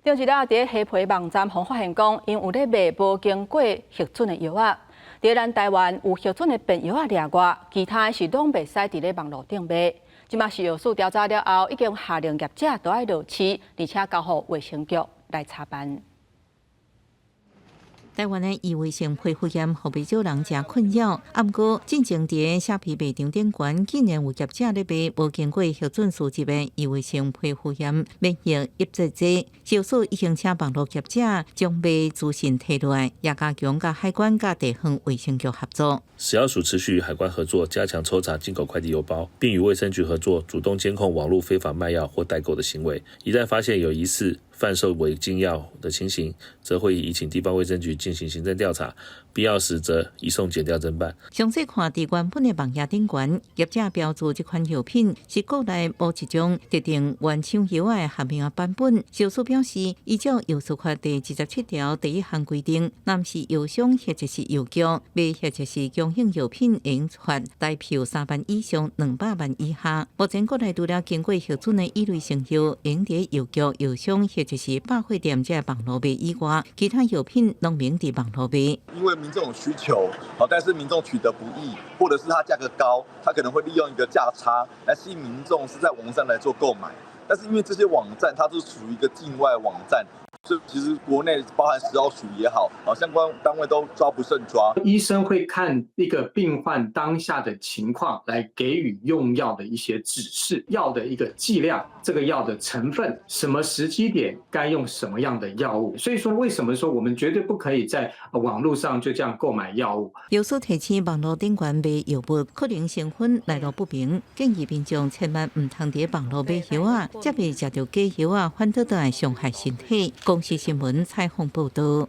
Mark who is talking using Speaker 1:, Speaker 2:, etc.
Speaker 1: 頂一日佇蝦皮網站予發現講，𪜶有咧賣無經過核准的藥仔。佇咱台灣有核准的便藥仔掠外，其他的是攏袂使佇咧網路頂賣。這馬食藥署調查了後，已經下令業者都愛落市，而且交予衛生局來查辦。
Speaker 2: 台灣的異位性皮膚炎，予袂少人誠困擾。啊，毋過進前佇蝦皮賣場頂懸，竟然有業者咧賣無經過核准資質的異位性皮膚炎免疫抑制劑。食藥署已經請網路業者將賣資訊提落來，也加強佮海關佮地方衛生局合作。
Speaker 3: 食藥署持續與海關合作，加強抽查進口快遞郵包，並與衛生局合作，主動監控網路非法賣藥或代購的行為。一旦發現有疑似販售違禁藥的情形，則會移請地方衛生局進行行政調查，必要時則移送檢調偵辦。
Speaker 2: 詳細看佇原本的網頁頂懸，業者標註這款藥品是國內某一種特定原廠藥的合名版本。食藥署表示，依照藥師法第27條第一項規定，若毋是藥商或者是藥局賣或者是供應藥品，應罰台票3萬以上200萬以下。目前國內除了經過核准的異類性藥，會佇藥局、藥商或者是百貨店這網路賣以外，其他藥品攏免佇網路賣。
Speaker 4: 因為民眾有需求，好，但是民眾取得不易，或者是它價格高，他可能會利用一個價差來吸引民眾是在網上來做購買。但是因為這些網站它都屬於一個境外網站，所以其實國內包含食藥署也好，啊相關單位都抓不勝抓。
Speaker 5: 醫生會看一個病患當下的情況，來給予用藥的一些指示，藥的一個劑量，這個藥的成分，什麼時機點該用什麼樣的藥物。所以說，為什麼說我們絕對不可以在網路上就這樣購買藥物？
Speaker 2: 藥署提醒網路頂懸賣藥物可能成分來路不明，建議民眾千萬毋通佇網路買藥仔，才袂食著假藥仔，反倒會傷害身體。公視新聞採訪報道。